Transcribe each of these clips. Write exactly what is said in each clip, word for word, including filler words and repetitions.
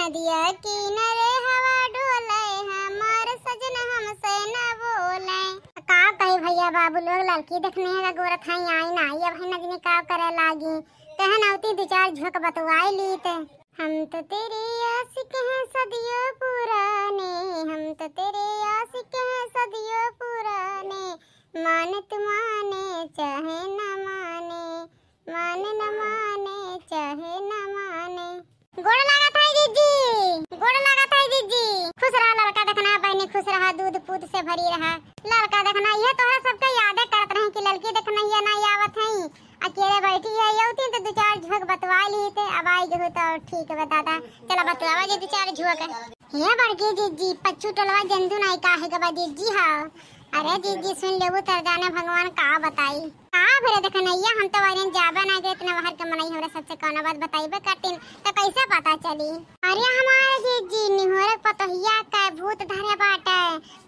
नदिया किनारे हवा डोले, हमार सजन हमसे न बोले। का कही भैया बाबू लोग, लड़की देखने है गोरत है, आई ना आई, अब है नजनी का करे लागी। कहन आवती दो चार झोंक बतवाई ली ते। हम तो तेरे आशिक हैं सदियों पुराने, हम तो तेरे आशिक हैं सदियों पुराने, माने तू माने चाहे न माने, माने न माने चाहे न माने। गोड़ लागत है जीजी, गोड़ लागत है जीजी। खुश रहा लड़का देखना, बहनी खुश रहा, दूध पूत से भरी रहा। लड़का देखना, ये तोहरा सबके यादे करत रहे कि लड़की देखना ये ना आवत है। अकेले बैठी है, यौती तो दो चार झोंक बतवा ली थे, अब आई गई तो ठीक बा दादा। चला बतवावा जे दो चार झोंक। हे बड़की जीजी, पच्चू टोलवा जंतु नाई काहे के बा जीजी? हाँ, अरे जीजी सुन लेबू तर जाने भगवान का बताई। का भरे देखनैया, हम तो वरियन जाबे ना गए, इतना बाहर के मनई हमरा सबसे कौनो बात बताइबे करतीन, तो कैसे पता चली? अरे हमारे जीजी निहोरे पतोहिया का भूत धरे बाटे,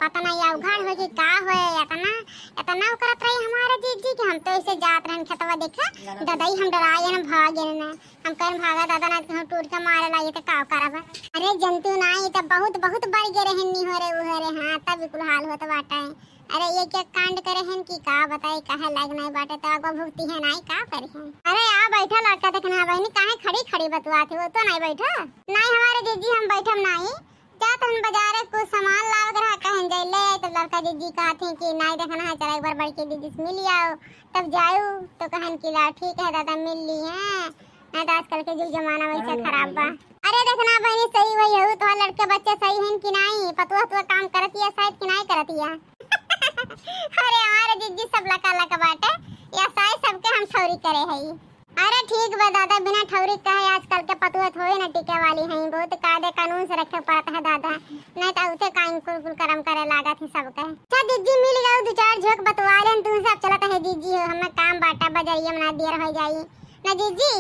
पता नहीं अवघड़ हो कि का होए, इतना, इतना करत रही हमारे जीजी कि हम तो ऐसे जात रहन खेतवा देखे, ददाई हम डराए न भागे न। हम कहन भागा दादा, ना तो हम टूट के मारे लागे तो का करब। अरे जंतु ना, ई तो बहुत, बहुत बढ़ गए रहन निहोरे उहोरे, हाँ, तब बिल्कुल हाल होत बाटे। अरे ये क्या कांड करे हैं कि का बताई, कहे लायक नहीं बाटे, तो अगवा भुगती है नहीं, का करी हैं। अरे आ बैठा लड़का देखना बहनी, काहे खड़ी खड़ी बतुआत है, वो तो नहीं बैठा। नहीं हमारे जीजी हम बैठम नहीं, जात हन बाजारे कुछ सामान लावे के रहा, कहन जाई ले, तो लड़का जीजी कहत हैं कि नहीं देखना है, चला एक बार बड़की दीदी से मिल आओ, तब जाऊ, तो कहन कि ला ठीक है दादा मिल ली है, नहीं तो आजकल के जुग जमाना वैसे खराब बा। अरे देखना बहनी सही वही हो, तोहार लड़के बच्चे सही हैं कि नहीं, पतुआ तुआ काम करतिया शायद कि नहीं करतिया। अरे हमारे जीजी सब लका लक बाटे, या साई सबके हम ठौरी करे हई। अरे ठीक बा दादा, बिना ठौरी कहे आजकल के पतुआ थोड़ी ना टिके वाली हैं, बहुत कायदे कानून से रखे पड़त है दादा, नहीं तो उठे काइन कुल कुल करम करे लागत है सबके। अच्छा जीजी मिल गए, दो चार झोंक बतवा लेन तू सब, चलत है जीजी हो, हमें काम बाटा बजरिया में ना देर हो जाई ना जीजी।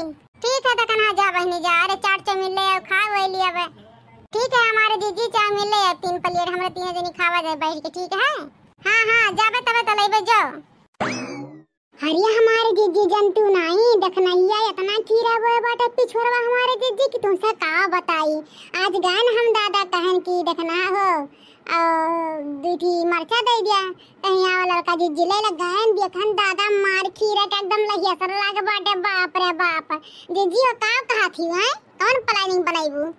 ठीक है तो कन्हा जा बहनी जा, अरे चाट चाउमीन ले आओ, खा वही लिया बे। ठीक है हमारे जीजी, चाउमीन ले आओ तीन प्लेट, हमरे तीनों जनी खावा जाए बैठ के, ठीक है? हाँ हाँ जाबे तबे तो लेबे जाओ। अरे हमारे जीजी जंतु नाई, देखनैया इतना खीरा बोए बाटे पिछोरवा हमारे जीजी कि तुमसे का बताई। आज गए न हम दादा कहन कि देखना हो, और दू ठी मरचा दे दिया, कहीं आवा लड़का जीजी ले लग गए, देखन दादा मार खीरा के एकदम लहियासर लाग बाटे, बाप रे बाप। जीजी हो का कहा थी, हैं? कौन planning बनैबू?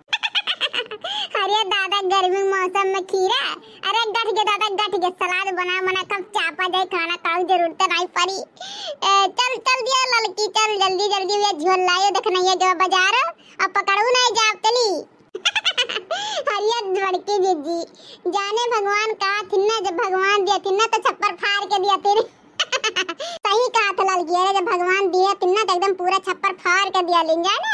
अरे दादा, गर्मी मौसम में खीरा, अरे गठ के दादा, गठ के सलाद बना बना कब चापा जाए खाना, काऊ जरूरत नहीं पड़ी। ए, चल चल दिया लड़की, चल जल्दी जल्दी ये झोल लायो, देखनैया जो बाजार, अब पकड़ू नहीं जाब, चली। अरे बड़की जीजी, जाने भगवान का थिन्ना, जब भगवान दिया थिन्ना तो छप्पर फाड़ के दिया तेरे। सही कहा था लड़की, अरे जब भगवान दिए तिन्ना तो एकदम पूरा छप्पर फाड़ के दिया लिन जाने।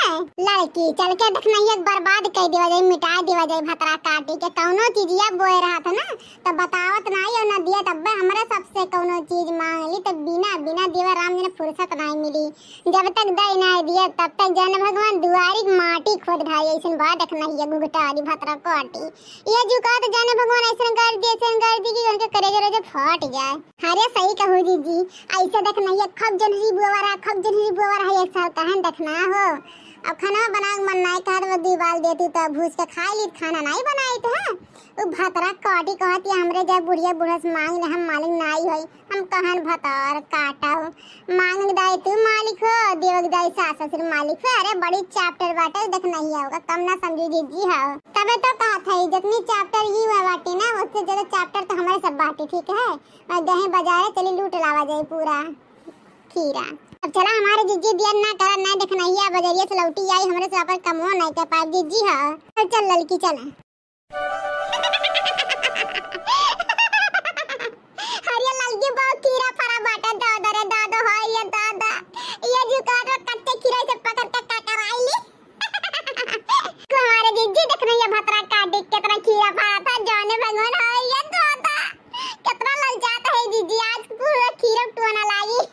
लड़की चल के देखनैया बर्बाद कर दिया जाए, मिटा दिया जाए भतरा काटी के। कौनो चीजिया बोए रहा था ना तो बतावत नहीं और ना दिया, तब्बे हमरे सबसे कौनो चीज मांग ली तो बिना, बिना दिए राम जी ने फुर्सत नहीं मिली। जब तक दई नहीं दिए तब तक जाने भगवान दुआरी माटी खोद ढाई, ऐसन बा देखनैया घुघटारी भतरा काटी। ये जुका तो जाने भगवान ऐसन कर दिए, ऐसन कर दिए कि उनके करेजा रोजे फट जाए। अरे सही कहू जीजी, ऐसे देखनैया खूब जोन्हरी बोवा रहा, खूब जोन्हरी बोवा रहा, एक साल कहन देखना हो। अब खाना बनाए के मन नहीं कहत, वो दीवाल देती तो भूज के खाई ली, खाना नहीं बनाई तो है। उ भतरा काटी कहत या हमरे जब बुढ़िया बूढ़ा से मांग ले हम मालिक नहीं होई, हम कहन भतार काटब। मांग दाई तू मालिक हो, देवक दाई सास ससुर मालिक हो। अरे बड़ी chapter बाटे, देखनैया होगा, कम ना समझी जीजी हो। तबे तो कहत है, जितनी chapter ई हुआ बाटी ना, उससे ज्यादा chapter तो हमारे सब बाटी, ठीक है? और गहे बाजारे चली लूट लावा जाए पूरा खीरा। अब चला हमारे जीजी दिया ना करा, ना देखनैया बजरिया से लौटी आई, हमरे से अपन कमो नहीं कर पाए जीजी हो। चल चल ललकी चल। अरे ललकी बहुत खीरा फरा बाटे, दादा रे दादा, हाय रे दादा, ये जुकाट में कच्चे खीरा से पकड़ के ककराई ली। हमारे जीजी देखनैया भतरा काटी कितना खीरा फरा था, जाने भगवान, हाय रे दादा, कितना ललचात है जीजी, आज पूरा खीरा टोना लागी।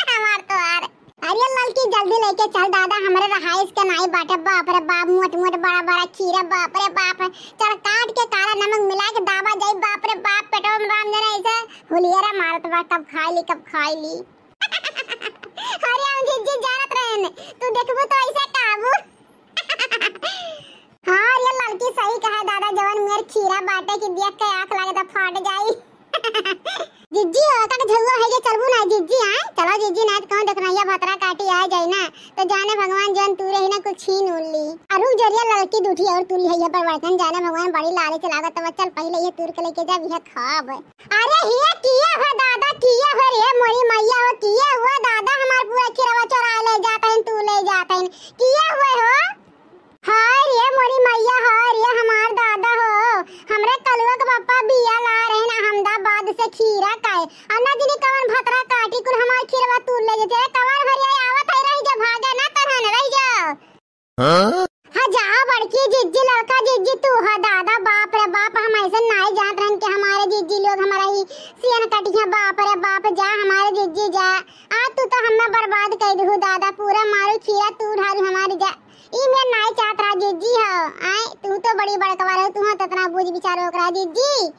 हमार तो यार। अरे ललकी जल्दी लेके चल दादा, हमरे रहाइश के नाई बाटे। बाप रे बाप, मोट मोट बड़ा बड़ा खीरा, बाप रे बाप। चल काट के काला नमक मिला के दाबा जाई, बाप रे बाप, पेटवा में राम जाने ऐसे हुलियरा मारत बा, कब खाई ली, कब खाई ली। अरे हम जीजी जानत रहन, तू देखबू तो ऐसे कहबू। हाँ, ये कि सही कहा दादा, जवन मेर खीरा बाटे कि देख के आँख लागे त फाट जाई। जिज्जी हो, का झुलुआ है जे चलबू ना जिज्जी, आए? चलो जिज्जी, ना त कहूँ देखनैया भतरा काटी आ जाई ना, त जाने भगवान जवन तूरे ही ना कुछ छीन उन ली। अरु जरिया लड़की दूठी और तूरी है ये पर बर्तन, जाने भगवान बड़ी लालच लागत, तब चल पहले ये तूर के लेके जा, यह खाब। अरे हिया किया हो दादा, किया हो रे मोरी मैया हो, किया हुआ दादा, हमार पूरा खीरवा चोरा ले जात हन, तू ले जात हन, किया हुआ हो? हाय रे मोरी मैया, हाय रे हमार दादा हो, हमरे कलुआ के पप्पा बिया ला रहे ना अहमदाबाद से खीरा काए, और ना जाने कवन भतरा काटी कुल हमार खीरवा तूर ले जाते। अरे कवन हरिया आवत है, रही जा, भागा ना तरहन, रही जा। हाँ? हाँ, जाओ बड़की जिज्जी, लड़का जिज्जी, तू हा दादा, बाप रे बाप, हम ऐसे नाई जानत रहन कि हमारे जिज्जी लोग हमारा ही सियन कटिया, बाप रे बाप, जा हमारे जिज्जी जा। आ तू तो हमें बर्बाद कर दू दादा, पूरा मारू खीरा तू ढारू हमारी जा। ई मैं नाई चाहत रहा जिज्जी हो, आए तू तो बड़ी बड़कवा रहो, तू तो इतना बूझ विचार ओकरा जिज्जी।